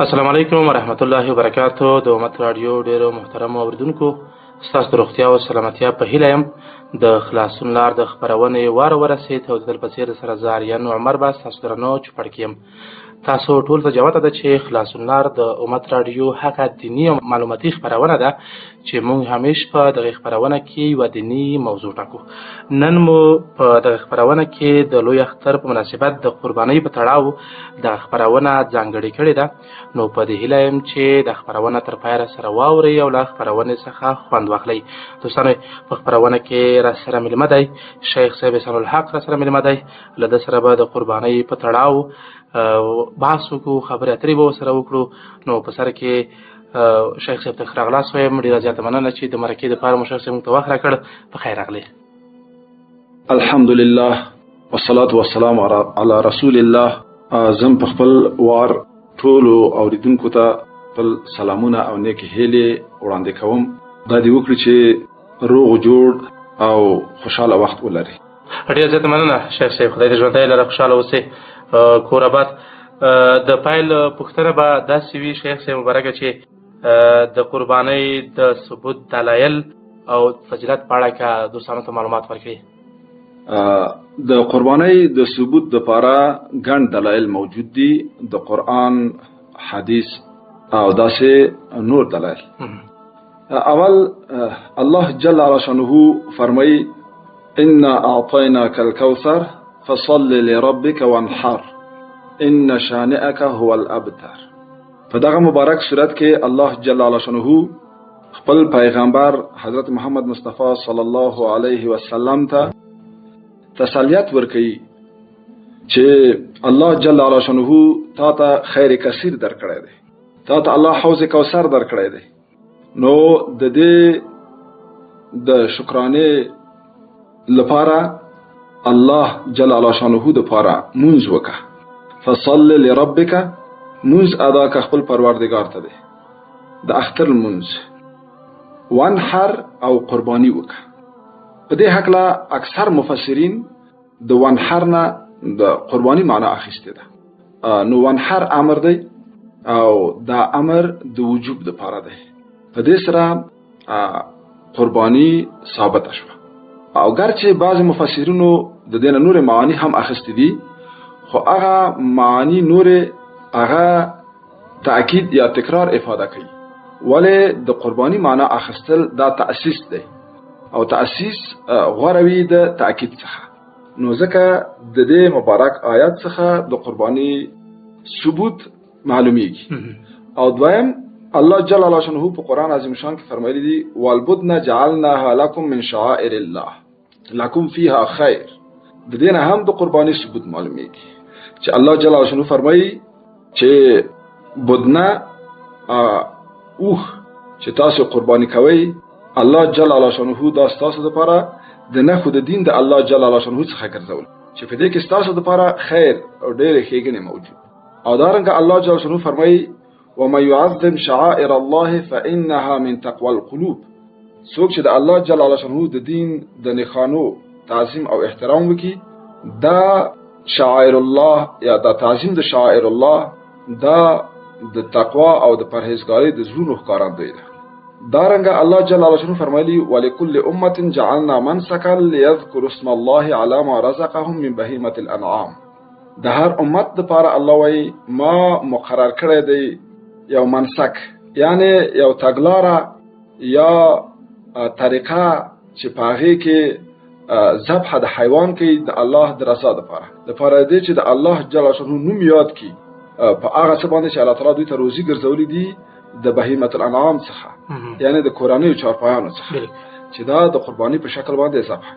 السلام علیکم ورحمت الله وبرکاتو. د امت راډیو ډیرو محترمو اوریدونکو، ستاسو د روغتیا او سلامتیا په هیله یم. د خلاصون لار د خپرونې وار ورسېد او د تل په څېر سره زه آریان عمر به ستاسو درنو چوپړ کې یم. تاسو ټول ته جوته ده چې خلاصون لار د امت راډیو هغه دیني او معلوماتي خپرونه ده چې موږ همیش په دغه خپرونه کې یوه دیني موضوع ټاکو. نن مو په دغه خپرونه کې د لوی اختر په مناسبت د قربانۍ په تړاو دغه خپرونه ځانګړې کړې ده. نو په دې هیله یم چې د خپرونه تر پایه سره واورئ او له خپرونې څخه خوند واخلئ. دوستانو، په خپرونه کې را سره مېلمه دی شیخ صاحب احسان الحق، را سره مېلمه دی. له ده سره به د قربانۍ په تړاو بحث وکړو، خبرې اترې به ورسره وکړو. نو په سر کې شیخ صاحب ته ښه راغلاست وایم. ډېره زیاته مننه چې د مرکې دپاره مو شیخ صاحب موږ ته وخت راکړ. په خیر راغلې. الحمد لله والصلاة والسلام على رسول الله. زم په خپل وار ټولو اوریدونکو ته خپل سلامونه او نیکې هیلې وړاندې کوم. دا دې وکړي چې روغ جوړ او خوشحاله وخت ولري. ډېره زیاته مننه شیخ صاحب، خدای دې ژوندی لره، خوشحاله اوسئ، کور آباد. د پایل پوښتنه به داسې وي شیخ صاحب مبارکه چې د قربانۍ د ثبوت دلایل او فضیلت په اړه که دوستانو ته معلومات ورکړي. د قربانۍ د ثبوت دپاره ګڼ دلایل موجود دي، د قرآن، حدیث او داسې نور دلایل. اول الله جل علا شانه فرمایي: إنا أعطيناك الكوثر فصل لربك وانحر إن شانئك هو الأبتر. په دغه مبارک صورت کې الله جل علا شانه خپل پیغمبر حضرت محمد مصطفی صلی الله علیه وسلم ته تسلیت ورکوي چې الله جل علا شانه تا ته خیر کثیر درکړی دی، تا ته الله حوض کوثر درکړی دی. نو د دې د شکرانې لپاره الله جل علا شانه د پاره مونځ وکړه. فصل لربک، مونځ ادا که خپل پروردګار ته دی، د اختر لمونځ. وانحر او قرباني وکړه. په دې هکله اکثر مفسرین د وانحر نه د قرباني معنا اخیستې ده. نو وانحر امر دی او دا امر د وجوب دپاره دی. په دې سره قرباني ثابته شوه. او ګرچې بعضې مفسرینو د دې نه نورې معاني هم اخیستې دي، خو هغه معاني نورې هغه تأکید یا تکرار افاده کوي، ولې د قرباني معنا اخیستل دا تأسیس دی او تأسیس غوره وي د تأکید څخه. نو ځکه د دې مبارک آیت څخه د قرباني ثبوت معلومیږي. او دویم الله جل علا شانه په قرآن عظیم شان کې فرمایلي دي: والبدن جعلناها لکم من شعائر الله لکم فیها خیر. د دې نه هم د قرباني ثبوت معلومیږي چې الله جل علا شانه فرمایي چې بدنه اوښ چې تاسو قرباني کوئ، الله جل علا شانه دا ستاسو دپاره د نښو د دین د الله جل علا شانه څخه ګرځول چې په دې کې ستاسو دپاره خیر او ډېرې ښېګڼې موجود. او دارنګه الله جل شانه فرمایي: ومن يعظم شعائر الله فإنها من تقوى القلوب. څوک چې د الله جل علا شانه د دین د نښانو تعظیم او احترام وکړي، دا شعائر الله یا دا تعظیم د شعائر الله دا د تقوا او د پرهیزګارۍ د زړونو ښکارندوی ده. دارنګه الله جل علا شانه فرمایلي: ولكل أمة جعلنا منسكا ليذكروا اسم الله على ما رزقهم من بهیمة الأنعام. د هر امت دپاره الله وایي ما مقرر کړی دی یو منسک، یعنی یو تګلاره یا طریقه چې په هغې کې ذبح د حیوان کوي د الله د رضا دپاره، دپاره دې چې د الله جل شانه نوم یاد کړي په هغه څه باندې چې الله تعالی دوی ته روزي ګرځولي دي د بهیمة الانعام څخه، یعنی د کورنیو چارپایانو څخه، چې دا د قرباني په شکل باندې ذبح.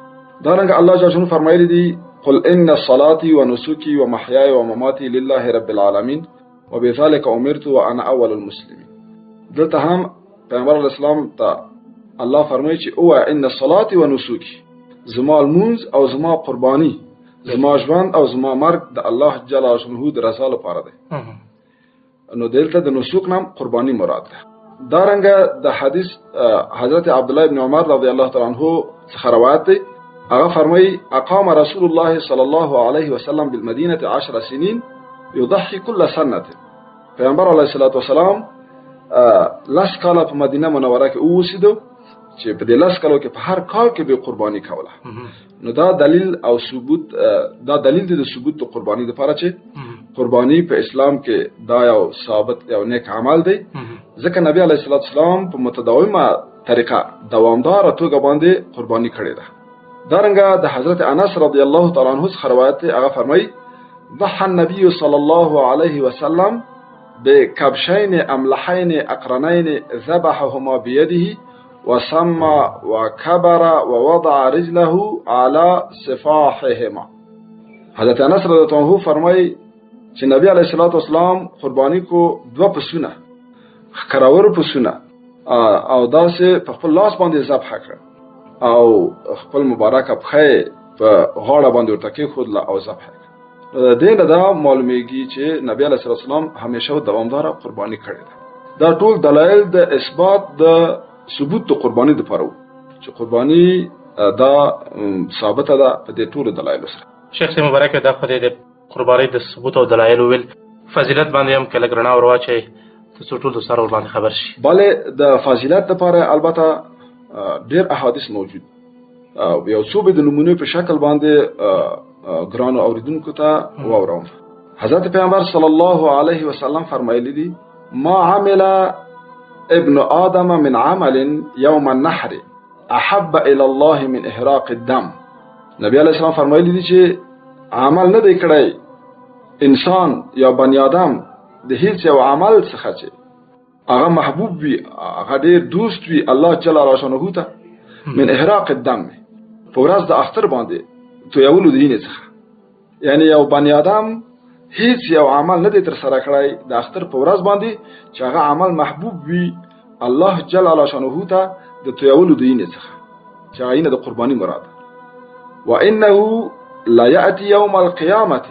دارنګه الله جل شانه فرمایلي دي: قل إن صلاتي ونسكي ومحياي ومماتي لله رب العالمين وبذلك أمرت وأنا أول المسلمين. دلته هم پیغمبر علیه السلام ته الله فرمایي چې ووایه إن صلاتي ونسكي، زما لمونځ او زما قرباني، زما ژوند او زما مرګ د الله جل شانه د رضا لپاره دی. نو دلته د نسوک نام قرباني مراد ده. دارنګه د حدیث حضرت عبدالله ابن عمر رضی الله تعالی عنه څخه روایت دی، هغه فرمایي: اقام رسول الله صلی الله علیه وسلم بالمدینة 10 سنین يضحي كل سنة. پیغمبر علیه الصلاة والسلام 10 کاله په مدینه منوره کې اوسېدو، چې په دې 10 کالو کې په هر کال کې به قرباني کوله. نو دا دلیل او ثبوت، دا دلیل دی د ثبوت د قرباني لپاره چې قرباني په اسلام کې دا یو ثابت یو نیک عمل دی، ځکه نبی علیه الصلاة والسلام په متداومه طریقه دوامداره توګه باندې قرباني کړې ده. دارنګه د حضرت انس رضی الله تعالی عنه څخه روایت دی، هغه فرمایي: ضحى النبي صلى الله عليه وسلم بكبشين أملحين أقرنين ذبحهما بيده وسمى وكبر ووضع رجله على صفاحهما. حضرت انس رضی الله عنه فرمایي چې نبی علیه الصلاة والسلام قرباني کو 2 پسونه، ښکرور پسونه، او داسې په خپل لاس باندې ذبح کړ او خپل مبارکه پښه یې په غاړه باندې ورته کېښودله او ذبح کړه. دې نه دا معلومیږي چې نبی علیه الصلاة والسلام همیشه دوامداره قرباني کړې ده. دا ټول دلایل د اثبات د ثبوت د قرباني دپاره وو چې قرباني دا ثابته ده په دې ټولو دلایلو سره. شیخ صاحب مبارک، دا خو د قربانۍ د ثبوت او دلایلو ویل، فضیلت باندې هم که لږ رڼا ور واچوي تر څو ټول دوستان ورباندې خبر شي. بله د فضیلت دپاره البته ډېر احادیث موجود، یو څو به د نمونې په شکل باندې ګرانو اوریدونکو ته واوروم. حضرت پیغمبر صلی الله علیه وسلم فرمایلی دي: ما عمل ابن آدم من عمل یوم النحر احب الى الله من احراق الدم. نبی علیه السلام فرمایلی دي چې عمل نه دی کړی انسان یا بنی آدم د هیڅ یو عمل څخه چې هغه محبوب وي، هغه ډېر دوست وي الله جل شانه ته، من احراق الدم، په ورځ د اختر باندې تویولو د وینې څخه. یعنی یو بنی آدم هیڅ یو عمل نه دی ترسره کړی د اختر په ورځ باندې چې هغه عمل محبوب وي الله جل شانه ته د تویولو د وینې څخه، چې هغه وینه د قرباني مراد. وانه لا یأتي یوم القیامة،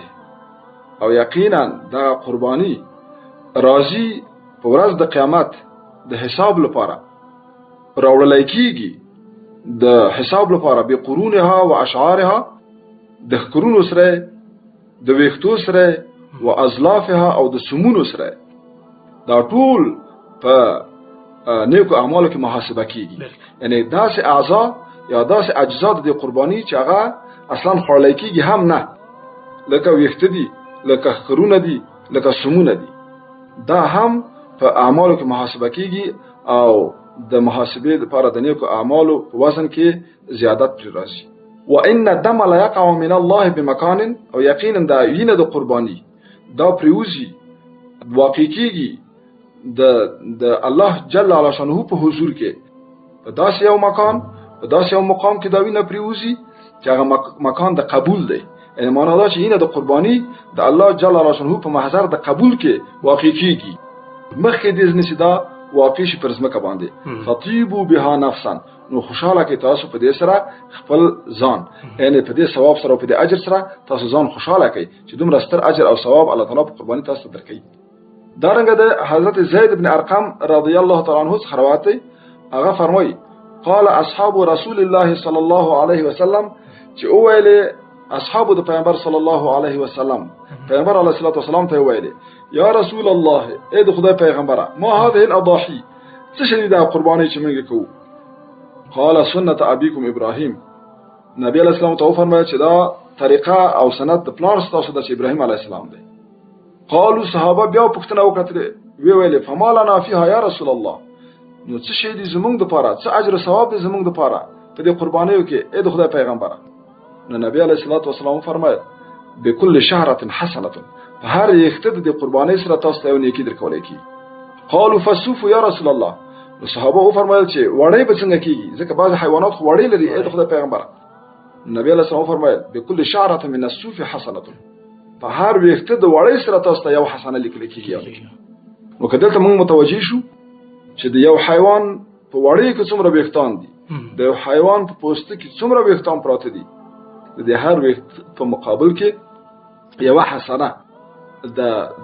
او یقینا دغه قرباني راځي په ورځ د قیامت د حساب لپاره راوړلی کیږي، د حساب لپاره بقرونها و اشعارها، د ښکرونو سره، د ویښتو سره، و ازلافها او د سمونو سره. دا ټول په نیکو اعمالو کې محاسبه کیږي. یعنی داسې اعضا یا داسې اجزا د قرباني چې هغه اصلا خوړلی کیږي هم نه، لکه ویښته دي، لکه ښکرونه دي، لکه سمونه دي، دا هم په اعمالو کې محاسبه کیږي او د محاسبې لپاره د نیکو اعمالو په وزن کې زیادت پرې راځي. وان الدم لا يقع من الله بمكان، او یقینا دا وینه د قرباني دا پریوزي واقع کیږي د الله جل علی شانه په حضور کې، په داسې یو مکان، په داسې یو مقام کې دا وینه پریوزي چې هغه مکان د قبول دی. یعنی معنا دا چې وینه د قرباني د الله جل علی شانه په محضر د قبول کې واقع کیږي، مخکې دې ځنې چې دا واقع شي پر ځمکه باندې. فطیبوا بها نفسا، نو خوشحاله کړئ تاسو په دې سره خپل ځان، یعنی په دې ثواب سره او په دې اجر سره تاسو ځان خوشحاله کړئ چې دومره ستر اجر او ثواب الله تعالی په قرباني تاسو ته درکوي. دارنګه د حضرت زید بن ارقم رضی الله تعالی عنه څخه روایت دی، هغه فرمایي: قال اصحاب رسول الله صلی الله علیه وسلم، چې وویلې اصحابو د پیغمبر صلی الله علیه وسلم، پیغمبر علیه الصلاة والسلام ته وویلې: یا رسول الله، ای د خدای پیغمبره، ما هذه الاضاحي، څه شی دا قرباني چې موږ کوو؟ قال سنت ابيكم ابراهيم. نبی علیه السلام ته وفرمایل چې دا طریقه او سنت د پلار ستاسو د ابراهیم علیه السلام دی. قالو صحابه بیا پوښتنه وکړه، وی ویلې: فما لنا فيها یا رسول الله، نو څه شی دي زمونږ دپاره، څه اجر او ثواب دی زمونږ دپاره په دې قربانیو کې ای د خدای پیغمبره؟ نو نبی علیه الصلاة والسلام وفرمایل: بكل شهرة حسنة، په هر یښته د دې قربانۍ سره تاسو ته یو نیکي درکولی کېږي. قالو فسوف یا رسول الله، نو صحابه وفرمایل چې وړۍ به څنګه کېږي، ځکه بعضې حیوانات خو وړۍ لري ای د خدای پیغمبره. نبی علیه السلام وفرمایل: بكل شعرة من الصوف حسنة، په هر ویښته د وړۍ سره تاسو ته یو حسنه لیکل کېږي. نو که دلته موږ متوجه شو چې د یو حیوان په وړۍ کې څومره ویښتان دي، د یو حیوان په پوستکي کې څومره ویښتان پراته دي، د دې هر ویښت په مقابل کې یوه حسنه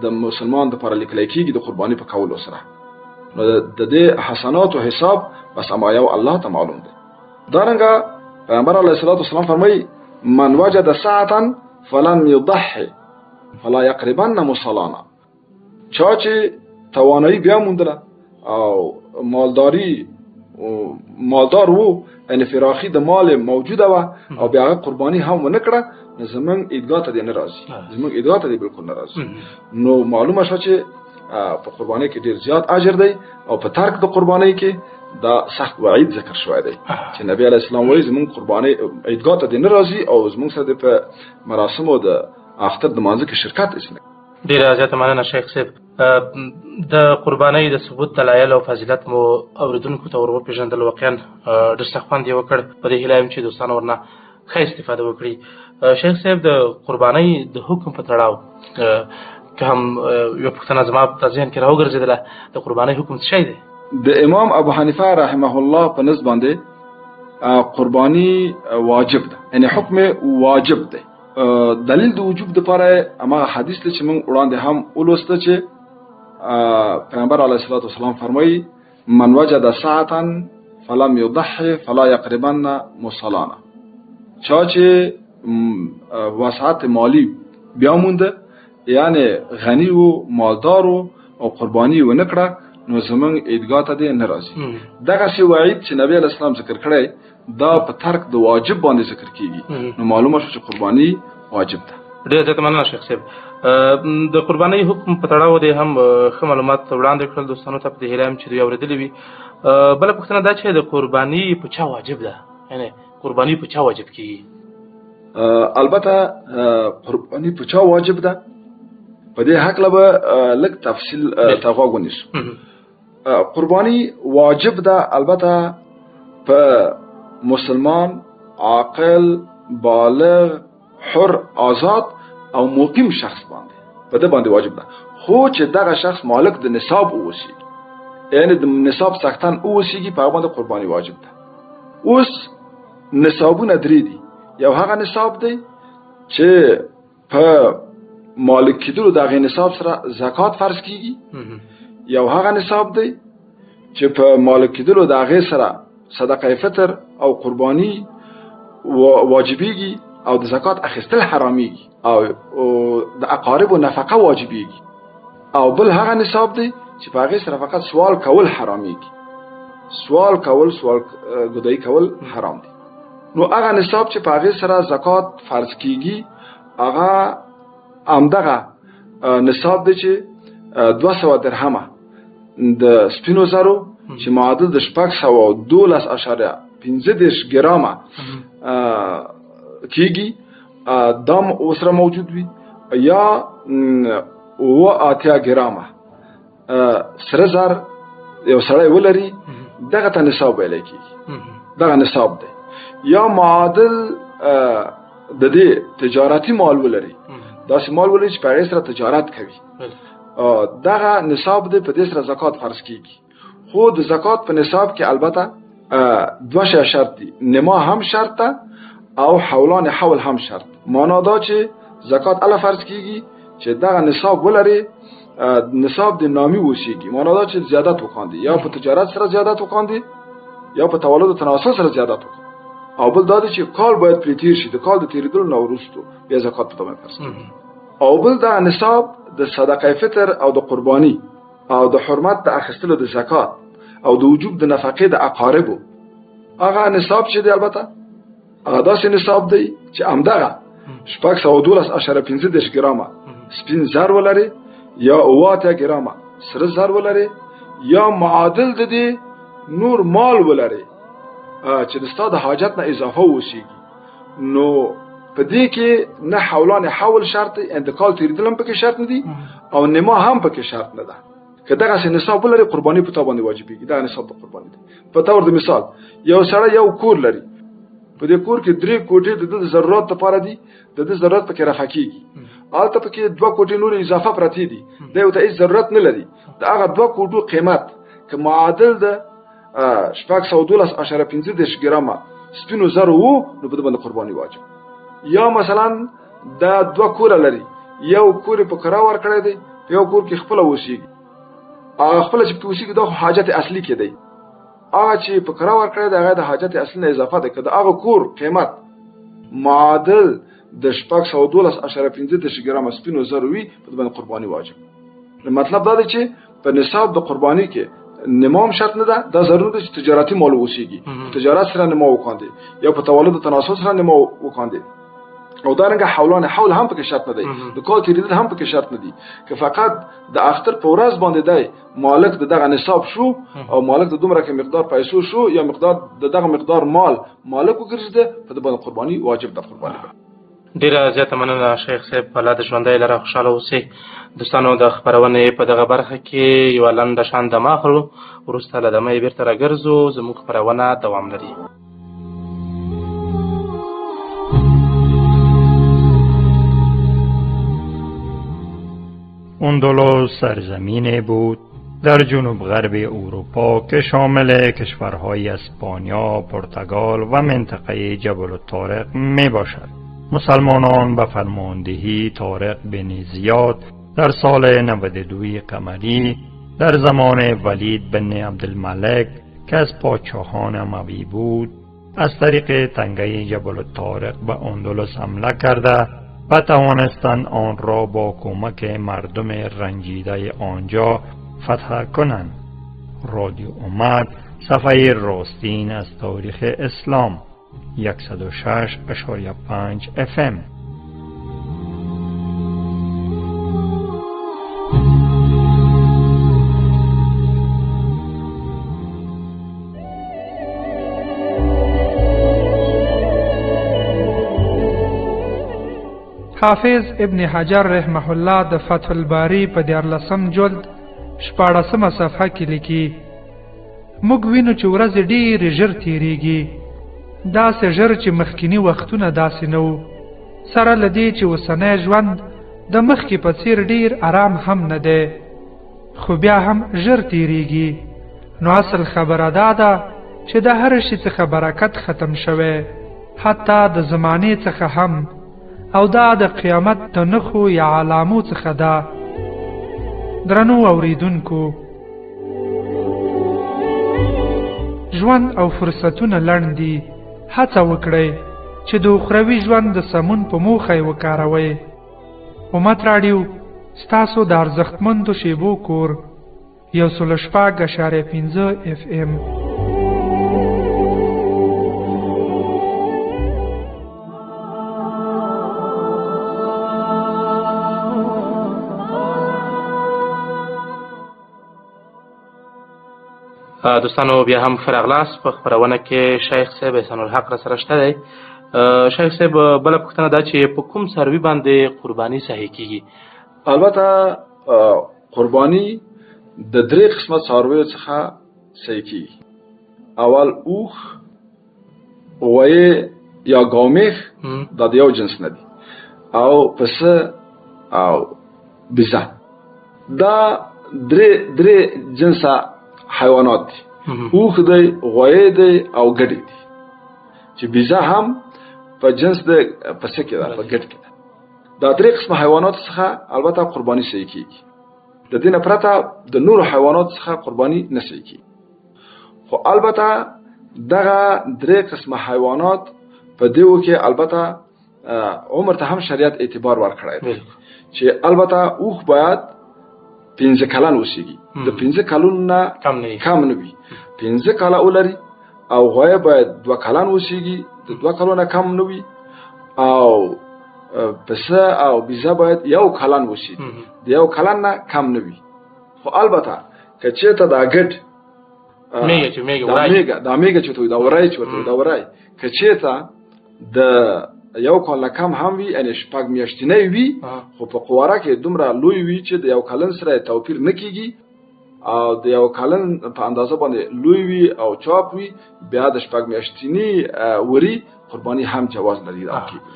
د مسلمان دپاره لیکلی کېږي د قرباني په کولو سره. نو د دې حسناتو حساب بس اما یو الله ته معلوم دی. دارنګه پیغمبر علیه الصلاة والسلام فرمایي: من وجد ساعة فلم يضحي فلا يقربن مصلانا. چا چې توانایي بیا موندله او مالداری مالدار وو، یعنی فراخي د مال موجوده وه او بیا هغه قرباني هم ونه کړه، نو زمونږ عیدګاه ته دې نه راځي، زمونږ عیدګاه ته دې بالکل نه راځي. نو معلومه شوه چې په قربانۍ کې ډیر زیات اجر دی او په ترک د قربانۍ کې دا سخت وعید ذکر شوی دی چې نبی علیه السلام وایي زمونږ قربانۍ عیدګاه ته دې نه راځي او زمونږ سره دې په مراسمو د اختر د مانځه کې شرکت هېڅ نه. ډېره زیاته مننه شیخ صاحب. د قربانۍ د ثبوت دلایل او فضیلت مو اورېدونکو ته ور وپېژندل، واقعا ډېر سخت خوند یې وکړ. په دې هیله یم چې دوستان ورنه ښه استفاده وکړي. شیخ صاحب، د قربانۍ د حکم په تړاو که هم یوه پوښتنه زما په ذهن کې راوګرځېدله، د قربانۍ حکم څه شی دی؟ د امام ابو حنیفه رحمه الله په نزد باندې قرباني واجب ده، یعنی حکم واجب دی. دلیل د وجوب دپاره هماغه حدیث دی چې موږ وړاندې هم ولوسته چې پیغمبر علیه الصلاة والسلام فرمایي من وجد ساعة فلم یضحي فلا یقربن مصلانا. چا چې وسعت مالی بیا مونده، یعنی غنی و مالدار و او قرباني ونه کړه، نو زمونږ عیدګاه ته دې نه راځي. دغسې وعید چې نبی علیه السلام ذکر کړی دا په ترک د واجب باندې ذکر کیږي، نو معلومه شو چې قرباني واجب ده. ډېر زیاته مننه شیخ صاحب. د قربانۍ حکم په تړاو دې هم ښه معلومات وړاندې کړل دوستانو ته، په دې هیله یم چې دوی اورېدلي وي. بله پوښتنه دا چې د قرباني په چا واجب ده، یعنې قرباني په چا واجب کیږي؟ البته قرباني په چا واجب ده په دې هکله به لږ تفصیل ته غوږ ونیسو. قرباني واجب ده البته په مسلمان، عاقل، بالغ، حر، آزاد او مقیم شخص باندې، په ده باندې واجب ده. خو چې دغه شخص مالک د نصاب اوسي، یعنی د نصاب څښتن اوسیږي، په هغه باندې قرباني واجب ده. اوس نصابونه درې دي. یو هغه نصاب دی چې په مالک کېدلو د هغې نصاب سره زکات فرض کیږي. یو هغه نصاب دی چې په مالک کېدلو د هغې سره صدقه فطر او قرباني واجبیږي او د زکات اخیستل حرامېږي او د اقاربو نفقه واجبیږي. او بل هغه نصاب دی چې په هغې سره فقط سوال کول حرامېږي، سوال کول، سوال ګدایي کول حرام دی. نو هغه نصاب چې په هغې سره زکات فرض کیږي هغه همدغه نصاب دی چې 200 درهمه د سپینو زرو چې معادل د 612.35 ګرامه کیږي دا ورسره موجود وي، یا 87 ګرامه سره زر یو سړی ولري، دغه ته نصاب ویلی کیږي، دغه نصاب دی. یا معادل د دې تجارتي مال ولري، داسې مال ولري چې په هغې سره تجارت کوي، دغه نصاب دی، په دې سره زکات فرض کیږي. خو د زکات په نصاب کې البته دوه شیه شرط دي، نما هم شرط ده او حولان حول هم شرط. معنا دا چې زکات اله فرض کیږي چې دغه نصاب ولري، نصاب د نامي اوسیږي، معنا دا چې زیادت وکاندي، یا په تجارت سره زیادت وکاندي یا په تولد او تناسل سره زیادت وکاندي. او بل دا دی چې کال باید پرې تیر شي، د کال د تېرېدلو نه وروسته بیا زکات په باندې فرض کیږي. او بل دا نصاب د صدقه فطر او د قرباني او د حرمت د اخیستلو د زکات او د وجوب د نفقې د اقاربو هغه نصاب چې دی البته هغه داسې نصاب دی چې همدغه 612.35 ګرامه سپین زر ولري، یا 87 ګرامه سره زر ولري، یا معادل د دې نور مال ولري چې د ستا د حاجت نه اضافه اوسیږي. نو په دې کې نه حولان حول شرط دی، د کال تېرېدل هم پکې شرط نه دي او نما هم پکې شرط نه ده. که دغسې نصاب ولري قرباني په تا باندې واجبېږي، دغه نصاب د قرباني دی. په طور د مثال یو سړی یو کور لري، په دې کور کې درې کوټې د ده د ضرورت لپاره دي، د ده ضرورت پکې رفع کېږي، هلته پکې دوه کوټې نورې اضافه پرتې دي، دی ورته هېڅ ضرورت نه لري. د هغه دوه کوټو قیمت که معادل د 612.35 ګرامه سپینو زرو وو، نو په ده باندې قرباني واجب. یا مثلا دا دوه کوره لري، یو کور یې په کرا ورکړی دی، په یو کور کې خپله اوسېږي، هغه خپله چې پکې اوسېږي دا خو حاجت اصلي کې دی، هغه چې په کرا ورکړی دی هغه د حاجت اصلي نه اضافه دی. که د هغه کور قیمت معادل د 612.35 ګرامه سپینو زرو وي، په ده باندې قرباني واجب. مطلب دا دی چې په نصاب د قرباني کې نمام شرط نه ده، دا ضرور ده چې تجارتي مال اوسېږي، تجارت سره نما وکاندي یا په تولد تناسل سره نما وکاندي. او دارنګه حولان حول هم پکې شرط نه دی، د کال تېرېدل هم پکې شرط نه دی، که فقط د اختر په ورځ باندې دی مالک د دغه نصاب شو او مالک د دومره کې مقدار پیسو شو یا مقدار د دغه مقدار مال مالک وګرځېده، په ده باندې قرباني واجب ده. قرباني به. ډېره زیاته مننه شیخ صاحب، الله د ژوندی لره خوشحاله اوسئ. دوستانو د خپرونې په دغه برخه کې یوه لنډه شان دمه اخلو، وروسته له دمه یې بېرته راګرځو. زموږ خپرونه دوام لري. اندلس سرزمین بود در جنوب غرب اروپا که شامل کشورهای اسپانیا، پرتغال و منطقه جبل الطارق می باشد. مسلمانان به فرماندهی طارق بن زیاد در سال 92 قمری در زمان ولید بن عبدالملک که از پادشاهان اموی بود، از طریق تنگه جبل الطارق به اندلس حمله کرده و توانستند آن را با کمک مردم رنجیده آنجا فتح کنند. رادیو امت، صفحه راستین از تاریخ اسلام، 106.5 FM. حافظ ابن حجر رحمه الله د فتح الباری په 14 جلد 16 صفحه کې لیکي: موږ وینو چې ورځې ډېرې ژر تېرېږي، داسې ژر چې مخکیني وختونه داسې نه وو. سره له دې چې اوسنی ژوند د مخکې په څېر ډېر ارام هم نه دی، خو بیا هم ژر تېرېږي. نو اصل خبره دا ده چې د هر شي څخه برکت ختم شوی، حتی د زمانې څخه هم، او دا د قیامت د نښو یا علامو څخه ده. درنو اوریدونکو، ژوند او فرصتونه لنډ دي، هڅه وکړئ چې د اخروي ژوند د سمون په موخه یې وکاروئ. امت راډیو ستاسو د ارزښتمندو شیبو کور، 106.5 FM. دوستانو بیا هم ښه راغلاست. په خپرونه کې شیخ صاحب احسان الحق را سره شته دی. شیخ صاحب، بله پوښتنه دا چې په کوم څاروي باندې قرباني صحیح کیږي؟ البته قرباني د درې قسمه څارویو څخه صحیح کیږي. اول اوښ، غویی یا ګامیښ، دا د یو جنس نه دي، او پسه او بیزه، دا درې جنسه حیوانات دي. اوښ دی، غویی دی او ګډی دي، چې بیزه هم په جنس د پسه کې ده، په ګډ کې ده. دا درې قسمه حیوانات څخه البته قرباني صحیح کیږي. د دې نه پرته د نورو حیواناتو څخه قرباني نه صحیح کیږي. خو البته دغه درې قسمه حیوانات په دیو کې البته عمر ته هم شریعت اعتبار ورکړی دی، چې البته اوښ باید 5 کلن اوسېږي، د 5 کلونو نه کم نه وي، 5 کاله ولري. او غویی باید 2 کلن اوسېږي، د 2 کلونو نه کم نه وي. او پسه او بیزه باید 1 کلن اوسېږي، د 1 کلن نه کم نه وي. خو البته که چېرته دا ګډ دا میږه چې ورته دا ورای چې ورته دا ورای، که چېرته د 1 کال نه کم هم وي، یعنې 6 میاشتنی وي، خو په قواره کې دومره لوی وي چې د 1 کلن سره توپیر نه کیږي، او د 1 کلن په اندازه باندې لوی وي او چاق وي، بیا د 6 میاشتني وري قرباني هم جواز لري. دا کیږي.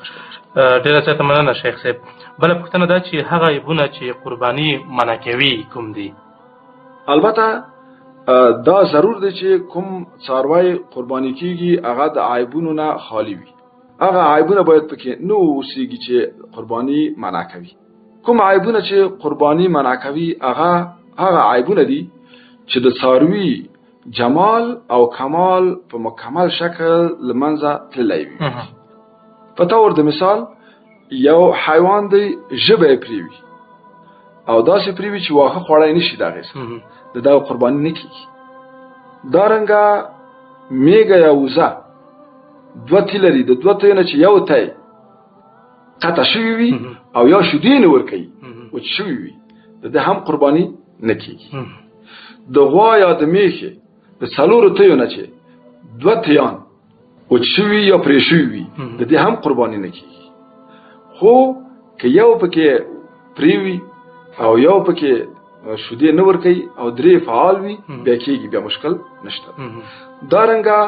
ډېره زیاته مننه شیخ صاحب. بله پوښتنه دا چې هغه عیبونه چې قرباني منع کوي کوم دي؟ البته دا ضرور دی چې کوم څاروی قرباني کیږي هغه د عیبونو نه خالي وي. هغه عیبونه باید پکې نه اوسېږي چې قرباني منع کوي. کوم عیبونه چې قرباني منع کوي هغه هغه عیبونه دي چې د څاروي جمال او کمال په مکمل شکل له منځه تللی وي. په تور د مثال، یو حیوان دی ژبه یې پرې وي، او داسې پرې وي چې واښه خوړی نه شي د هغې سره، د دغه قرباني نه کېږي. دارنګه میږه یا وزه دوه تی لري، د دوه تیو نه چې یو تی قطع شوي وي او یا شیدې نه ورکوي وچ شوي وي، د ده هم قرباني نه کېږي. د غوا یا د میښې د څلورو تیو نه چې دوه تیان وچ شوي یا پرې شوي وي، د دې هم قرباني نه کېږي. خو که یو پکې پرې وي او یو پکې شیدې نه ورکوي او درې فعال وي، بیا کېږي، بیا مشکل نشته. دارنګه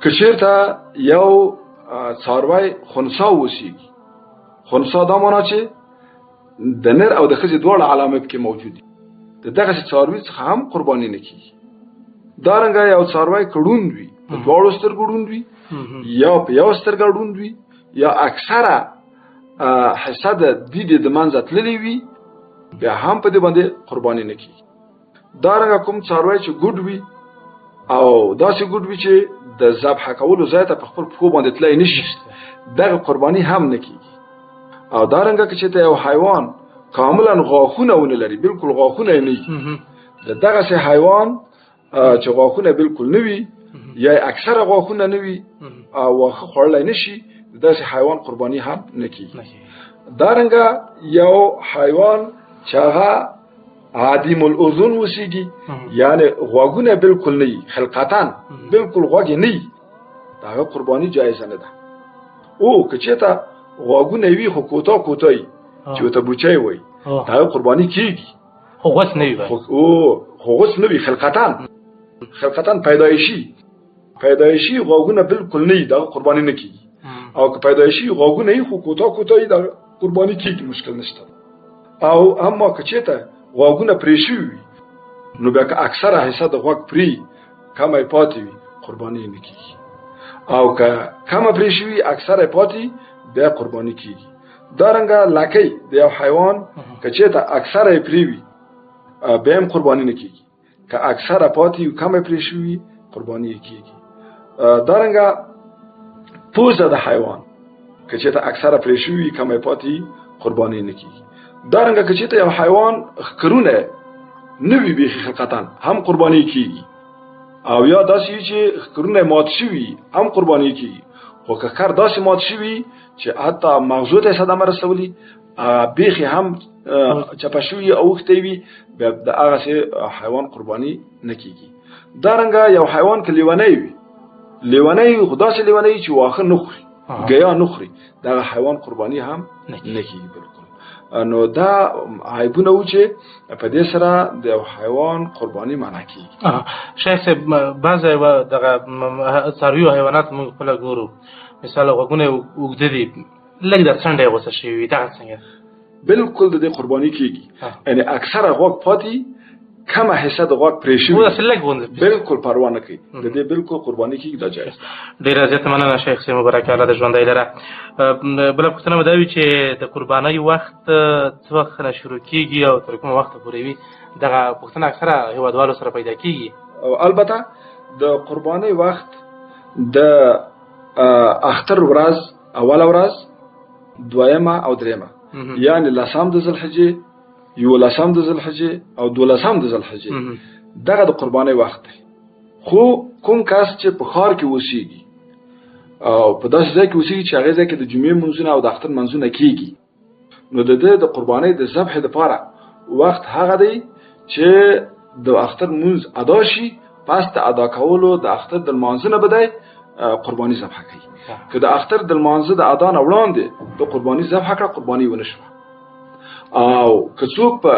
که چېرته یو څاروی خنثا اوسېږي، خنثا دا معنا چې د نر او د ښځې دواړه علامې پکې موجود دي، د دغسې څاروي څخه هم قرباني نه کېږي. دارنګه یو څاروی که ړوند وي، په دواړو سترګو ړوند وي یا په یو سترګه ړوند وي یا اکثره حصه د دید د منځه تللې وي، بیا هم په دې باندې قرباني نه کېږي. دارنګه کوم څاروی چې ګډ وي او داسې ګډ وي چې د ذبح کولو ځای ته په خپل پښو باندې تللی نه شي، دغه قرباني هم نه کېږي. او دارنګه که چېرته یو حیوان کاملا غاښونه ونه لري، بالکل غاښونه یې نه وي، د دغسې حیوان چې غاښونه بالکل نه وي یا اکثره غاښونه نه وي او واښه خوړلی نه شي، داسې حیوان قرباني هم نه کېږي. دارنګه یو حیوان چې هغه عدیم الاذن اوسېږي، یعنې غوږونه بالکل نه وي، خلقتاً بالکل غوږ یې نه وي، د هغه قرباني جایزه نه ده. او که چېرته غوږونه وي خو کوتاه کوتاه وي چې ورته بوچی وایي، د هغه قرباني کېږي، خو غوڅ نه وي. خو غوڅ نه وي، خلقتاً پیدایشي غوږونه بالکل نه وي، د هغه قرباني نه کېږي. او که پیدایشي غوږونه وي خو کوتاه کوتاه وي، د هغه قرباني کېږي، مشکل نشته. او اما که چېرته غوږونه پرې شوي وي، نو بیا که اکثره حصه د غوږ پرې کمه یې پاتې وي، قرباني یې نه کېږي. او که کمه پرې شوي اکثره یې پاتې، بیا قرباني کېږي. دارنګه لکۍ د یو حیوان که چېرته اکثره یې پرې وي، بیا هم قرباني نه کېږي. که اکثره پاتې وي کمه پرې شوي وي، قرباني یې کېږي. دارنګه پوزه د حیوان که چېرته اکثره پرې شوي وي، کمه یې پاتې وي، قرباني نه کېږي. دارنګه که چېرته یو حیوان ښکرونه نه وي بیخي خلقتاً، هم قرباني کېږي. او یا داسې وي چې ښکرونه مات شوي، هم قرباني کېږي. خو که ښکر داسې مات شوي چې حتی مغزو ته یې صدمه رسولي، بیخي هم چپه شوي اوښتی وي، بیا د هغسې حیوان قرباني نه کېږي. دارنګه یو حیوان که لیونی وي، لیونی خو داسې لیونی چې واښه نه خوري، ګیا نه خوري، دغه حیوان قرباني هم نه کېږي بالکل. نو دا عیبونه وو چې په دې سره د یو حیوان قرباني منع کېږي. شیخ صاحب، بعضې دغه څاروي حیوانات موږ خپله ګورو، مثال غوږونه یې اوږده دي، لږ د څنډه یې غوڅه شوې وي، دغه څنګه؟ بالکل د دې قرباني کېږي، یعنې اکثره غوږ پاتې، کمه حصه د غوږ پرې شوي، داسې لږ غوندې بالکل پروا نه کوي، د دې بالکل قرباني کېږي، دا جایز ده. ډېره زیاته مننه شیخ صاحب مبارک، الله دې ژوندی لره. بله پوښتنه به دا وي چې د قربانۍ وخت څه وخت نه شروع کېږي او تر کومه وخته پورې وي؟ دغه پوښتنه اکثره هېوادوالو سره پیدا کېږي. او البته د قربانۍ وخت د اختر ورځ، اوله ورځ، دویمه او درېیمه، یعنې لسم د ذوالحجې، یولسم د ذوالحجې او دولسم د ذوالحجې، دغه د قربانۍ وخت دی. خو کوم کس چې په ښار کې اوسېږي او په داسې ځای کې اوسېږي چې هغې ځای کې د جمعې لمونځونه او د اختر لمونځونه کېږي، نو د ده د قربانۍ د ذبح دپاره وخت هغه دی چې د اختر لمونځ ادا شي، پس د ادا کولو د اختر د لمانځه نه به دی قرباني ذبح کوي. که د اختر د لمانځه د ادا نه وړاندې د قرباني ذبح کړه، قرباني ونه شوه. او که څوک په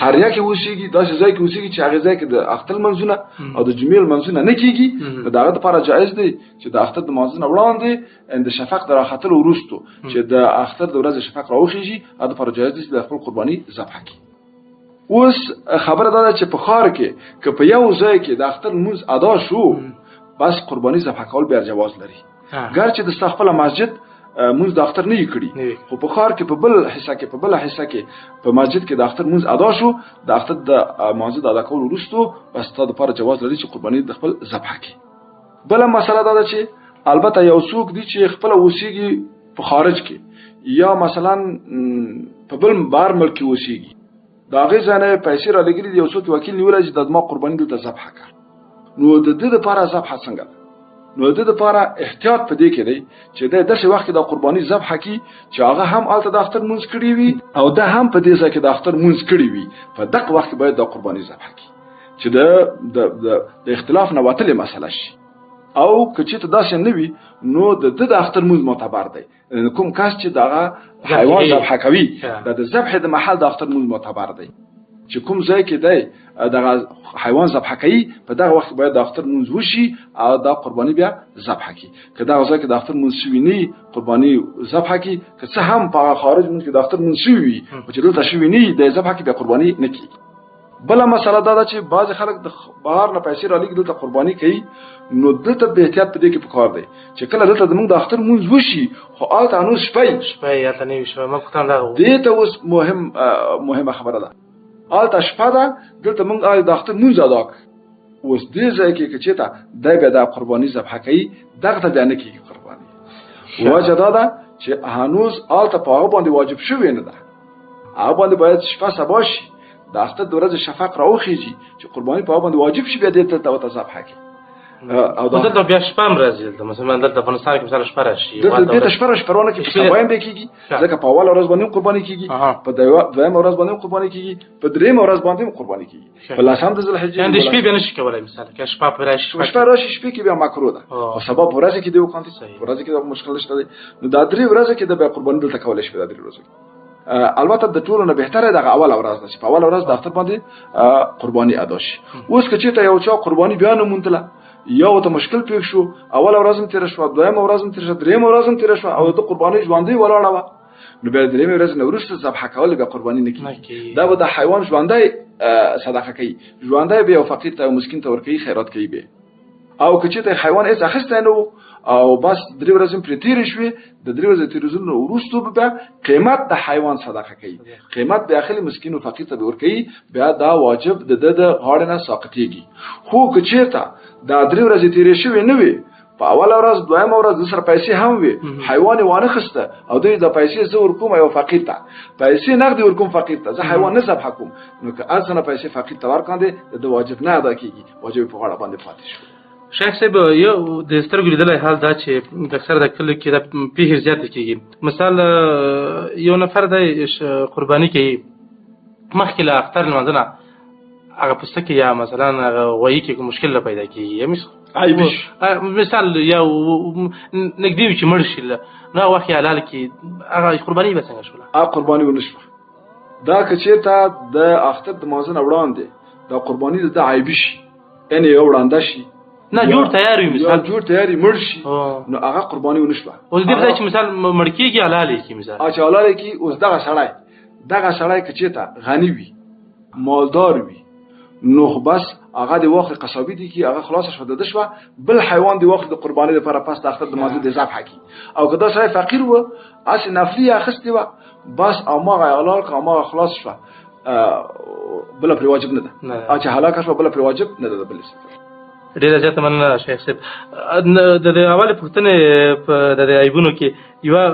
قریه کې اوسېږي، داسې ځای کې اوسېږي چې هغې ځای کې د اختر لمونځونه او د جمعې لمونځونه نه کېږي، نو د هغه دپاره جایز دی چې د اختر د لمانځه نه وړاندې د شفق د راختلو وروسته چې د اختر د ورځې شفق راوخېږي، هغه دپاره جایز دی چې د خپل قرباني ذبح کړي. اوس خبره دا ده چې په ښار کې که په یو ځای کې د اختر لمونځ ادا شو، بس قرباني ذبح کول بیا جواز لري. ګر چې د ستا خپله مسجد مونځ د اختر نه یې کړي، خو په ښار کې په بل حصه کې په بله حصه کې په مسجد کې د اختر مونځ ادا شو، د اختر د مانځه د ادا کولو وروسته بس ستا دپاره جواز لري چې قرباني د خپل ذبح کړي. بله مسله دا ده چې البته یو څوک دی چې خپله اوسېږي په خارج کې، یا مثلا په بل بهر ملک کې اوسېږي، د هغې ځای نه یې پیسې رالېږلي دي، یو څوک یې وکیل نیولی چې د زما قرباني دلته ذبحه کړه. نو د ده دپاره ذبحه څنګه ده؟ نو د ده دپاره احتیاط په دې کې دی چې دی داسې وخت کې دا قرباني ذبحه کړي چې هغه هم هلته د اختر لمونځ کړی وي او ده هم په دې ځای کې د اختر لمونځ کړی وي. په دغه وخت کې باید دا قرباني ذبحه کړي چې د د د اختلاف نه وتلې مسله شي. او که چېرته داسې نه وي نو د ده د اختر لمونځ معتبر دی. کوم کس چې دغه حیوان ذبح کوي د ذبح د محل د اختر لمونځ معتبر دی. چې کوم ځای کې دی دغه حیوان ذبح کوي په دغه وخت باید د اختر لمونځ وشي او دا قرباني بیا ذبح کړي. که دغه ځای کې د اختر لمونځ شوي نه وي قرباني ذبح کړي، که څه هم په هغه خارج لمونځ کې د اختر لمونځ شوي وي خو چې دلته شوي نه وي دی ذبح کړي بیا قرباني نه کېږي. بله مسله دا ده چې بعضې خلک د بهر نه پیسې رالیږي دلته قرباني کوي، نو دلته به احتیاط په دې کې پکار دی چې کله دلته زموږ د اختر لمونځ وشي خو هلته هنوز شپه وي، شپه یې هلته نه وي شوی. ما پوښتنه دغه وه. دې ته اوس مهمه خبره ده، هلته شپه ده دلته موږ د اختر لمونځ ادا کړو. اوس دې ځای کې که چېرته دی بیا دا قرباني ذبحه کوي دغه ته بیا نه کېږي قرباني. وجه دا ده چې هنوز هلته په هغه باندې واجب شوې نه ده، هغه باندې باید شپه سبا شي، د اختر د ورځې شفق راوخیږي چې قرباني په هغه باندې واجب شي بیا دې دلته ورته ذبحه کړي. او دلته بیا شپه هم راځي. دلته مثلا دلته افغانستان کې مثلا شپه راشي، دلته بیا شپه راشي، پرونه کې سبا هم به کېږي، ځکه په اوله ورځ باندې قرباني کېږي، په دویمه ورځ باندې قرباني کېږي، په درېیمه ورځ باندې هم قرباني کېږي، په لسم د ذوالحجې. یعنې د شپې بیا نشي کولای مثلا که شپه پرې راشي، شپه راشي شپې کې بیا مکروه ده، خو سبا په ورځ کې دی وکاندي، په ورځ کې دا مشکل نشته دی. نو دا درې ورځې کې د بیا قرباني دلته کولی شي. دا درې ورځې البته د ټولو نه بهتره دغه اوله ورځ ده چې په اوله ورځ د اختر باندې قرباني ادا شي. اوس که چېرته یو چا قرباني بیا نه موندله، یو ته مشکل پېښ شو، اوله ورځ هم تېره شوه، دویمه ورځ هم تېره شوه، درېیمه ورځ هم تېره شوه او د قرباني ژوندۍ ولاړه وه، نو بیا درېیمې ورځې نه وروسته ذبحه کول بیا قرباني نه کېږي. دا به د حیوان ژوندی صدقه کوي، ژوندی به یو فقیر ته یو مسکین ته ورکوي، خیرات کوي به. او که چېرته حیوان هېڅ اخیستی نه و او بس درې ورځې هم پرې تېرې شوې، د درې ورځې تېرېدلو وروسته به بیا قیمت د حیوان صدقه کوي، قیمت بیا اخلي مسکین او فقیر ته به ورکوي، بیا دا واجب د ده د غاړې نه ساقطېږي. خو که چېرته دا درې ورځې تېرې شوې نه وي، په اوله ورځ دویمه ورځ د سره پیسې هم وي، حیوان یې وانه خسته او دوی دا پیسې زه ورکوم یو فقیر ته، پیسې نغدې ورکوم فقیر ته، زه حیوان نه ذبح کوم، نو که هر څه نه پیسې فقیر ته ورکاندې د ده واجب نه ادا کېږي، واجب په غاړه باندې پاتې شو. شیخ صاحب یو د سترګو لیدلی حال دا چې اکثر د کلیو کې دا پېښې زیاتې کېږي. مثال یو نفر دی قرباني کوي، مخکې له اختر لمانځه نه هغه پوستکی یا مثلا هغه غویي کې کوم مشکل پیدا کېږي، یا مثال یا نږدې وي چې مړ شي، نو هغه وخت یې حلال کړي، هغه قرباني به څنګه شوله؟ هغه قرباني ونه شوه. دا که چېرته د اختر د لمانځه نه وړاندې دا قرباني د ده عیبي شي، یعنې یو وړانده شي، نه جوړ تیار وي، مثال جوړ تیار وي مړ شي، نو هغه قرباني ونه شوه. اوس دې ځای چې مثال مړ کېږي حلال یې کړي، مثال چې حلال یې کړي. اوس دغه سړی که چېرته غني وي، مالدار وي، نو خو بس هغه د واخلي قصابي دي کي، هغه خلاصه شوه د ده شوه، بل حیوان د واخلي د قرباني لپاره پس د اختر د لمانځه د ذبح کړي. او که دا سړی فقیر و، هسې نفلي یې اخیستې وه، بس هماغه یې حلال کړه، هماغه خلاص شوه، بله پرې واجب نه ده. چې هلاکه شوه بله پرې واجب نه ده د بلې څه. ډېره زیاته مننه شیخ صاحب. د دې اولې پوښتنې په د دې عیبونو کې یوه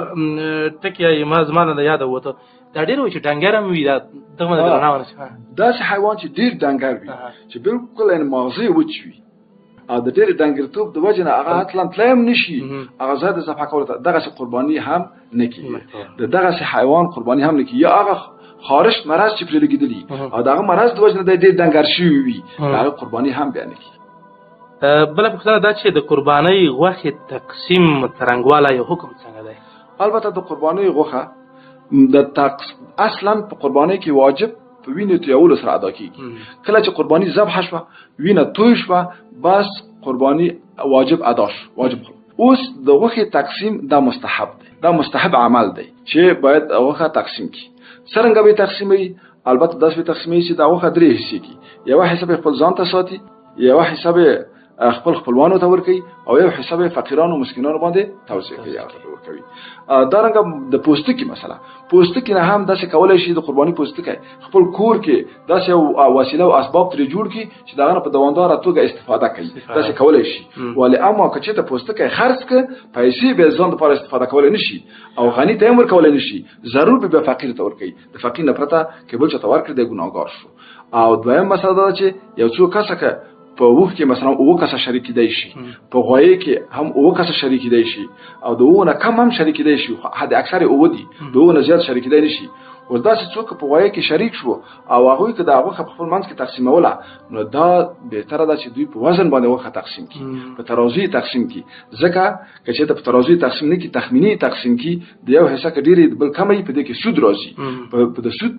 ټکی ما زما نه یاده ووته، دا ډېر وي چې ډنګر هم وي، دا دغه د رڼا ورسي. داسې حیوان چې ډېر ډنګر وي، چې بالکل یعنې ماغزه یې وچ وي او د ډېر ډنګرتوب د وجې نه هغه اصلا تللی هم نه شي، هغه ځای د ذبح کولو ته دغسې قرباني هم نه کېږي، د دغسې حیوان قرباني هم نه کېږي. یا هغه خارش مرض چې پرې لګېدلي او د هغه مرض د وجې نه دی ډېر ډنګر شوی وي، د هغه قرباني هم بیا نه کېږي. بله پوښتنه دا چې د قربانۍ غوښې تقسیم څرنګوالی یو حکم څنګه دی؟ البته د قربانۍ غوښه د اصلا په قربانۍ کې واجب په وینې تویولو سره ادا کیږي. کله چې قرباني ذبح شوه، وینه توی شوه، بس قرباني واجب ادا شو، واجب. اوس د غوښې تقسیم دا مستحب دی، دا مستحب عمل دی چې باید غوښه تقسیم کړي. څرنګه به یې تقسیموي؟ البته داسې به یې تقسیموي چې دا غوښه درې حصې کړي، یوه حصه به خپل ځان ته ساتي، یوه حصه به خپل خپلوانو ته ورکوي او یو حصه به فقیرانو مسکینانو باندې توزیع کوي ورکوي. دارنګه د پوستکي مسله، پوستکي نه هم داسې کولی شي د قرباني پوستکی خپل کور کې داسې یو وسیله او اسباب ترې جوړ کړي چې د هغه نه په دوامداره توګه استفاده کوي، داسې کولی شي. ولې اما که چېرته پوستکی خرڅ کړي پیسې به ځان دپاره استفاده کولی نه شي او غني ته هم ورکولی نه شي، ضرور به بیا فقیر ته ورکوي. د فقیر نه پرته که بل چاته ورکړي دی ګناهګار شو. او دویم مسله دا ده چې یو څو کسه که په اوښ کې مثلا اووه کسه شریک کیدای شي، په غوایې کې هم اووه کسه شریک کیدای شي او د اوو نه کم هم شریک کیدای شي، حد اکثر یې اووه دي، د اوو نه زیات شریک کیدای نه شي. اوس داسې څوک په غوایې کې شریک شو او هغوی که دا غوښه په خپل منځ کې تقسیموله، نو دا بهتره ده چې دوی په وزن باندې غوښه تقسیم کړي، په ترازو یې تقسیم کړي، ځکه که چېرته په ترازو یې تقسیم نه کړي، تخمیني یې تقسیم کړي، د یو حصه که ډېرې بل کمه وي په دې کې سود راځي، په د سود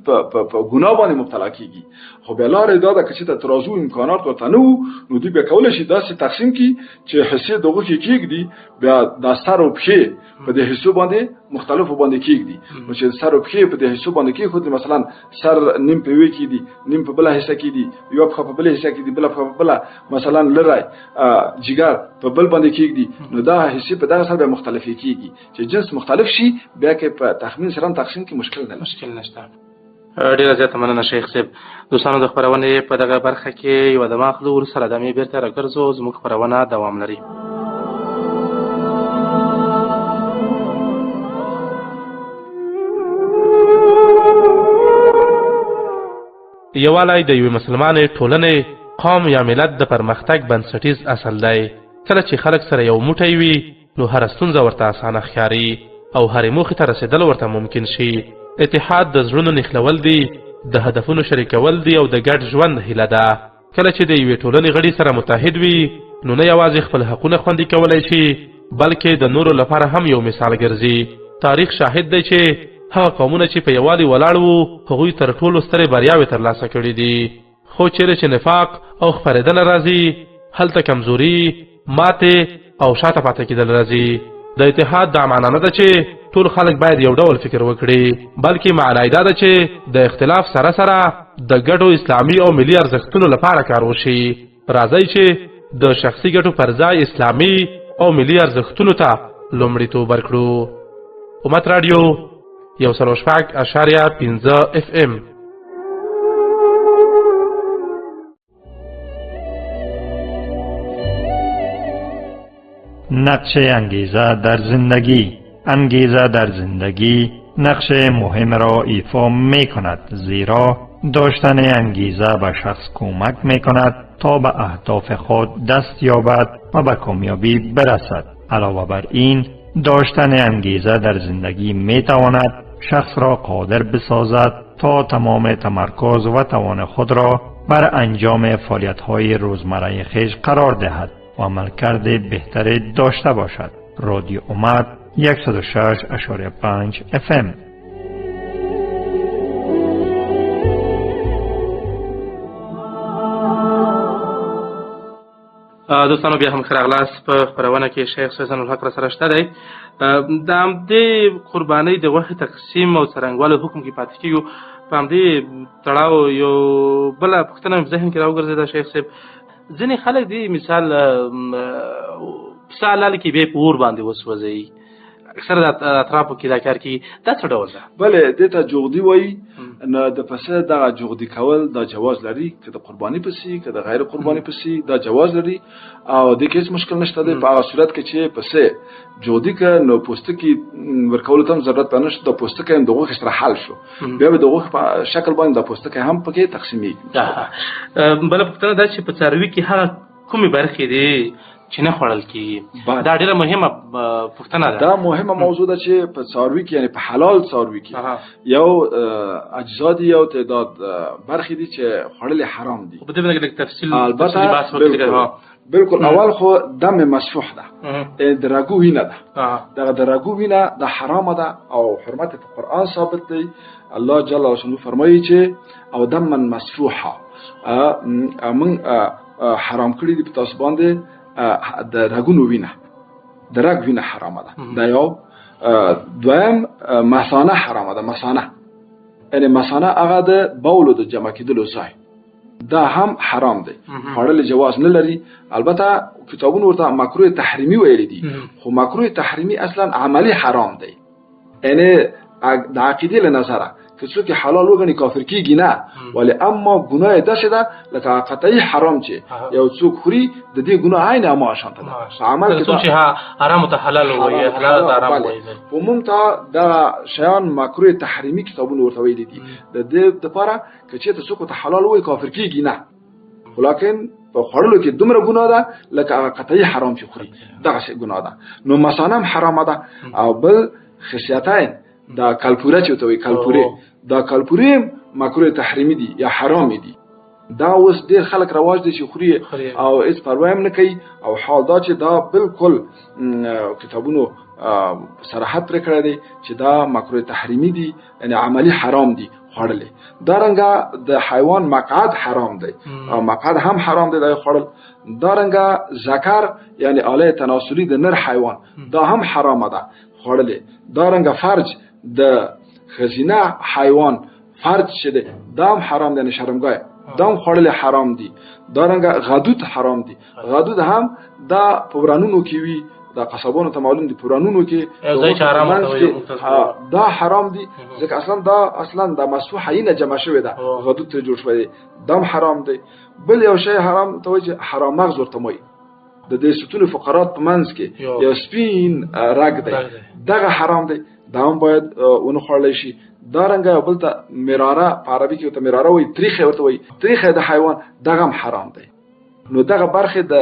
په ګناه باندې مبتلا کېږي. خو بیا لاره دا ده که چېرته ترازو امکانات ورته نه وو، نو دوی بیا کولی شي داسې تقسیم کړي چې حصې د غوښې کېږدي، بیا دا سر او پښې په دې حصو باندې مختلفو باندې کېږدي. نو چې سر او پښې په دې حصو باندې کېښودل، مثلا سر نیم په یوې کې دي، نیم په بله حصه کې دي، یوه پښه په بله حصه کې دي، بله پښه په بله، مثلا لری جګر په بل باندې کېږدي، نو دا حصې په دغه سره بیا مختلفې کېږي چې جنس مختلف شي، بیا که په تخمین سره هم تقسیم کې مشکل نه لري. مشکل نشته. ډېره زیاته مننه شیخ صاحب. دوستانو د خپرونې په دغه برخه کې یوه دمه اخلو، وروسته له دمې بېرته راګرځو، زموږ خپرونه دوام لري. یووالی د یوې مسلمانې ټولنې، قوم یا ملت د پرمختګ بنسټیز اصل دی. کله چې خلک سره یو موټی وي، نو هره ستونزه ورته اسانه ښکاري او هرې موخې ته رسېدل ورته ممکن شي. اتحاد د زړونو نښلول دي، د هدفونو شریکول دي او د ګډ ژوند هیله ده. کله چې د یوې ټولنې غړي سره متحد وي، نو نه یوازې خپل حقونه خوندي کولی شي، بلکې د نورو لپاره هم یو مثال ګرځي. تاریخ شاهد دی چې هغه قومونه چې په یووالي ولاړ وو، هغوی تر ټولو سترې بریاوې ترلاسه کړې دي. خو چیرې چې نفاق او خپرېدنه راځي، هلته کمزوري، ماتې او شاته پاتې کېدل راځي. د اتحاد دا معنا نه ده چې ټول خلک باید یو ډول فکر وکړي، بلکې معنا یې دا ده چې د اختلاف سره سره د ګډو اسلامي او ملي ارزښتونو لپاره کار وشي. راځئ چې د شخصي ګټو پر ځای اسلامي او ملي ارزښتونو ته لومړیتوب ورکړو. امت راډیو 106.5 FM. نقش انگیزه در زندگی. انگیزه در زندگی نقش مهم را ایفا می کند، زیرا داشتن انگیزه به شخص کمک می کند تا به اهداف خود دست یابد و به کامیابی برسد. علاوه بر این، داشتن انگیزه در زندگی می تواند شخص را قادر بسازد تا تمام تمرکز و توان خود را بر انجام فعالیت‌های روزمره خویش قرار دهد و عملکرد بهتری داشته باشد. رادیو امت 106.5 FM. دوستانو بیا هم ښه راغلاست په خپرونه کې شیخ سیزن الحق را سره شته دی. د همدې قربانۍ د غوښې تقسیم او څرنګوالي حکم کې پاتې کېږو. په همدې تړاو یو بله پوښتنه مې په ذهن کې راوګرځېده شیخ صاحب. ځینې خلک دي مثال پسه حلال کړي بیا یې په اور باندې وسوځوي، اکثره د اطرافو کې دا کار کېږي، دا څه ډول ده؟ بله، دې ته جغدي وایي. نو د پسه دغه جغدي کول دا جواز لري، که د قرباني پسې که د غیر قرباني پسې دا جواز لري او دې کې هېڅ مشکل نشته دی. په هغه صورت کې چې پسه جغدي که نو پوستکي ورکولو ته هم ضرورت نشته، د پوستکی هم د غوښې سره حل شو، بیا به د غوښې په شکل باندې د پوستکی هم پکې تقسیمېږي. بله پوښتنه دا چې په څاروي کې هغه کومې برخې دي چې نه خوړل کېږي؟ دا ډېره مهمه پوښتنه ده. دا مهمه موضوع ده چې په څاروي کې، یعنې په حلال څاروي کې یو اجزا دي، یو تعداد برخې دي چې خوړل یې حرام دي. خو په دې باندې لږ تفصیل البته تفصیلي بحث وکړو. بالکل. اول خو دم مسفوح ده، د رګو وینه ده. دغه د رګو وینه د حرامه ده او حرمت په قرآن ثابت دی. الله جل شانه فرمایي چې او دما مسفوحه، موږ حرام کړي دي په تاسو باندې د رګونو وینه، د رګ وینه حرامه ده. دا یو. دویم مثانه حرامه ده. مثانه یعنې مثانه هغه د بولو د جمع کېدلو ځای، دا هم حرام دی، خوړل جواز نه لري. البته کتابونو ورته مکروه تحریمي ویلي دي، خو مکروه تحریمي اصلا عملی حرام دی، یعنی د عقیدې له نظره که څوک حلال وګڼي کافر کیږي نه، ولی اما ګناه یې داسې ده لکه قطعي حرام چې یو څوک خوري د دې ګناه عین اما شانته ده. عمل کې څوک چې حرام ته حلال وایي، حلال ته حرام وایي، خو مونږ ته دا شیان مکروه تحریمي کتابونو ورته ویلي دي. د دې لپاره که چېرته څوک ته حلال وایي کافر کیږي نه، خو لکن په خوړلو کې دومره ګناه ده لکه هغه قطعي حرام چې خوري دغسې ګناه ده. نو مثانه هم حرامه ده. او بل خصیتین دا کلپوره چې ورته وایي کلپورې، دا کلپورې مکروه تحریمي دي یا حرامې دي. دا اوس ډېر خلک رواج دی چې خوري او هېڅ پروا هم نه کوي، او حال دا چې دا بالکل کتابونو صراحت پرې کړی دی چې دا مکروه تحریمي دي، یعنی عملی حرام دي خوړلې. دا رنګه د حیوان مقعد حرام دی او مقعد هم حرام دی دا خوړل. دا رنګه ذکر یعنی آله تناسلی د نر حیوان دا هم حرامه ده خوړلې. دا رنګه فرج د ښځینه حیوان فرج چې دی دا هم حرام دی، یعنی شرمګاه دا هم خوړلې حرام دي. دا رنګه غدود حرام دي، غدود هم دا په ورانونو کې وي، دا قصابانو ته معلوم دي، په ورانونو کې دا حرام دي، ځکه اصلا دا اصلا دا مسوحه یې نه جمع شوې ده، غدود ترې جوړ شوی دی، دا هم حرام دی. بل یو شی حرام ته وایي چې حرام مغز ورته وایي، د دې ستونو فقرات په منځ کې یو سپین رګ دی، دغه حرام دی، دا هم باید ونه خوړلی شي. دا رنګه یو بل ته مراره، په عربي کې ورته مراره وایي، تریخی ورته وایي، تریخی د حیوان دغه هم حرام دی. نو دغه برخې د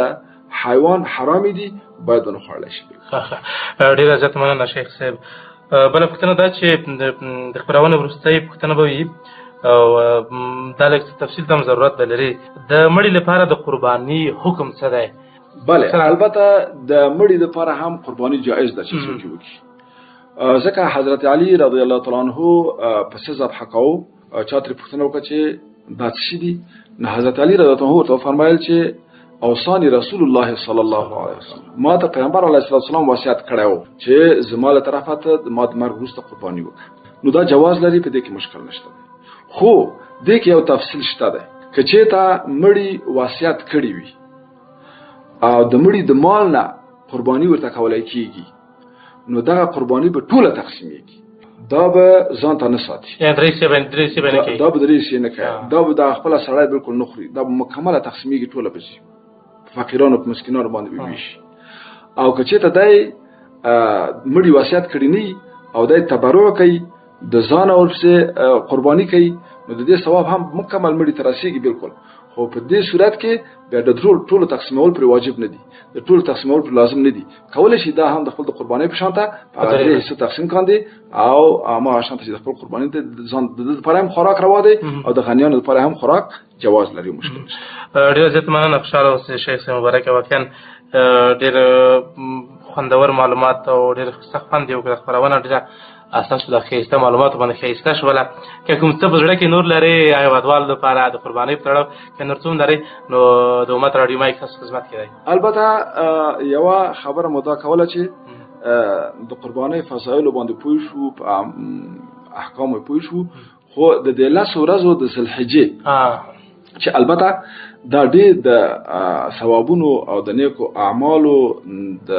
حیوان حرامې دي، باید ونه خوړلی شي. ډېره زیاته مننه شیخ صاحب. بله پوښتنه دا چې د خپرونې وروستۍ پوښتنه به وي او دا لږ تفصیل ته هم ضرورت به لري، د مړي لپاره د قرباني حکم څه دی؟ بله، البته د مړي لپاره هم قرباني جایز ده چې څوک یې وکړي، ځکه حضرت علی رضی الله تعالی عنه پسه ذبح کاوه، چا ترې پوښتنه وکړه چې دا څه شي دي؟ نو حضرت علی رضی الله عنه ورته وفرمایل چې اوصاني رسول الله صلی الله علیه وسلم، ما ته پیغمبر علیه الصلاة والسلام وصیت کړی و چې زما له طرفه ته ما د مرګ وروسته قرباني وکړه. نو دا جواز لري، په دې کې مشکل نشته دی. خو دې کې یو تفصیل شته دی، که چېرته مړي وصیت کړی وي او د مړي د مال نه قرباني ورته کولی کیږي، نو دغه قرباني به ټوله تقسیمیږي، دا به ځان ته نه ساتي، درې حصې به نه کوي، دا به درې حصې نه کوي، دا به دا خپله سړی بالکل نه خوري، دا به مکمله تقسیمیږي، ټوله به ځي فقیرانو په مسکینانو باندې به ویشي. او که چېرته دی مړي وصیت کړی نه او دی تبرع کوي، د ځانه ورپسې قرباني کوي، نو د دې ثواب هم مکمل مړي ته رسېږي بالکل. خو په دې صورت کې بیا د ټولو تقسیمول پر واجب نه دي، د ټولو تقسیمول پر لازم نه دي. کولی شي دا هم د خپل د قربانۍ په شان ته په هغه درې حصو تقسیم کاندي، او ما شان ته چې د خپل قربانۍ ته ځان د ده لپاره هم خوراک روا دی او د غنیانو لپاره هم خوراک جواز لري، مشکل نشته. ډېره زیاته مننه، خوشحاله اوسئ شیخ صاحب مبارک. واقعا ډېر خوندور معلومات او ډېر ښه خوند یې وکړ. خپرونه ډېره ستاسو د ښایسته معلوماتو باندې ښایسته شوله. که کوم څه په زړه کې نور لرئ هېوادوالو لپاره د قربانۍ په تړاو که نور څه هم لرئ، نو د امت راډیو مایک ستاسو خدمت کې دی. البته یوه خبره مو دا کوله چې د قربانۍ فضایلو باندې پوه شو، په احکامو پوه شو، خو د دې لسو ورځو د ذوالحجې چې البته دا ډېر د ثوابونو او د نیکو اعمالو د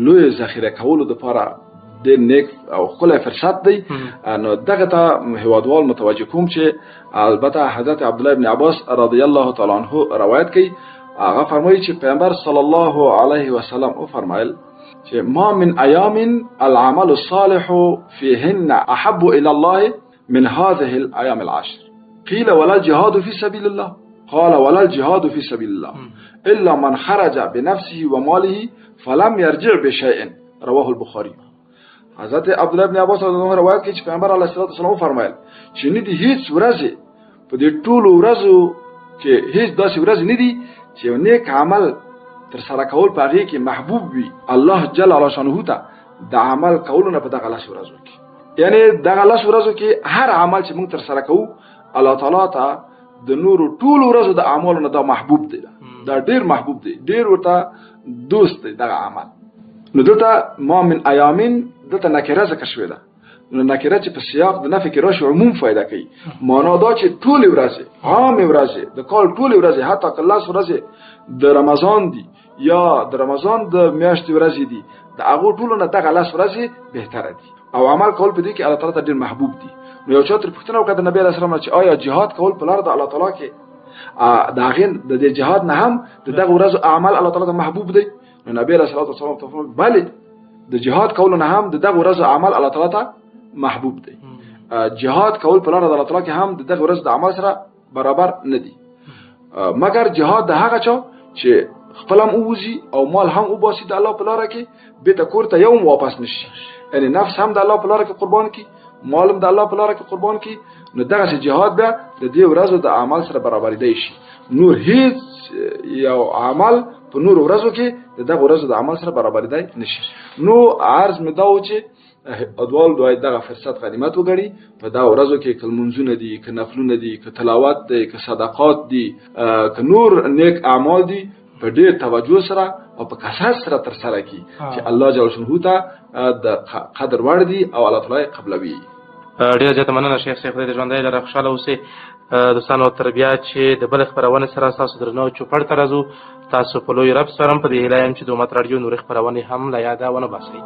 لوی ذخیره کولو دپاره ډېر نیک او ښکلی فرصت دی، نو دغه ته هېوادوال متوجه کوم چې البته حضرت عبدالله بن عباس رضی الله تعالی عنه روایت کوي، هغه فرمایي چې پیغمبر صلی الله علیه وسلم وفرمایل چې ما من ایام العمل الصالح فيهن احب الى الله من هذه الايام العشر. قيل ولا الجهاد في سبيل الله؟ قال ولا الجهاد في سبيل الله الا من خرج بنفسه وماله فلم يرجع بشيء. رواه البخاري. حضرت عبدالله بن عباس رضی الله عنه روایت کوي چې پیغمبر علیه الصلاة والسلام وفرمایل چې نه دي هیڅ ورځې په دې ټولو ورځو کې هیڅ داسې ورځې نه دي چې یو نیک عمل ترسره کول په هغې کې محبوب وي الله جل علی شانه ته د عمل کولو نه په دغه لس ورځو کې. یعنی دغه لس ورځو کې هر عمل چې موږ ترسره کوو الله تعالی ته د نورو ټولو ورځو د اعمالو نه دا محبوب دی، دا ډېر محبوب دی، ډېر ورته دوست دی دغه عمل. نو دلته ما من ایامین دلته نکره ذکر شوې ده، نو نکره چې په سیاق د نفي کې راشي عموم فایده کوي. معنا دا چې ټولې ورځې، عامې ورځې، د کال ټولې ورځې، حتی که لس ورځې د رمضان دي یا د رمضان د میاشتې ورځې دي، د هغو ټولو نه دغه لس ورځې بهتره دي او عمل کول په دې کې الله تعالی ته ډېر محبوب دي. نو یو چا ترې پوښتنه وکړه د نبي علیه السلام چې آیا جهاد کول په لار د الله تعالی کې د هغې د دې جهاد نه هم د دغه ورځو اعمال الله تعالی ته محبوب دی؟ نو نبی علیه الصلاة والسلام ته فرمایل بلې، د جهاد کولو نه هم د دغه ورځو اعمال الله تعالی ته محبوب دی. جهاد کول په لار د الله تعالی کې هم د دغه ورځ د عمل سره برابر نه دی، مګر جهاد د هغه چا چې خپل هم ووځي او مال هم وباسي د الله په لاره کې، بیرته کور ته یو هم واپس نشي، یعنی نفس هم د الله په لاره کې قربان کی، مال هم د الله په لاره کې قربان کی، نو دغسې جهاد بیا د دې ورځو د اعمال سره برابرېدی شي. نور هیڅ یو عمل په نورو ورځو کې د دغه ورځو د عمل سره برابرېدی نشي. نو عرض مې دا و چې ادوال باید دغه فرصت غنیمت وګڼي. په دا ورځو کې که لمونځونه دي، که نفلونه دي، که تلاوت دی، که صدقات دي، که نور نیک اعمال دي، په ډېر توجه سره او په کثرت سره ترسره کړي چې الله جل شانه ته د قدر وړ دي او الله تعالی یې قبلوي. ډېره زیاته مننه شیخ صاحب، خدای دې ژوندی لره، خوشحاله اوسئ. دوستانو تر بیا چې د بلې خپرونې سره ستاسو درنو چوپړ ته راځو، تاسو په لوی رب سپارم. په دې هیله یم چې د امت راډیو نورې خپرونې هم له یاده ونه باسئ.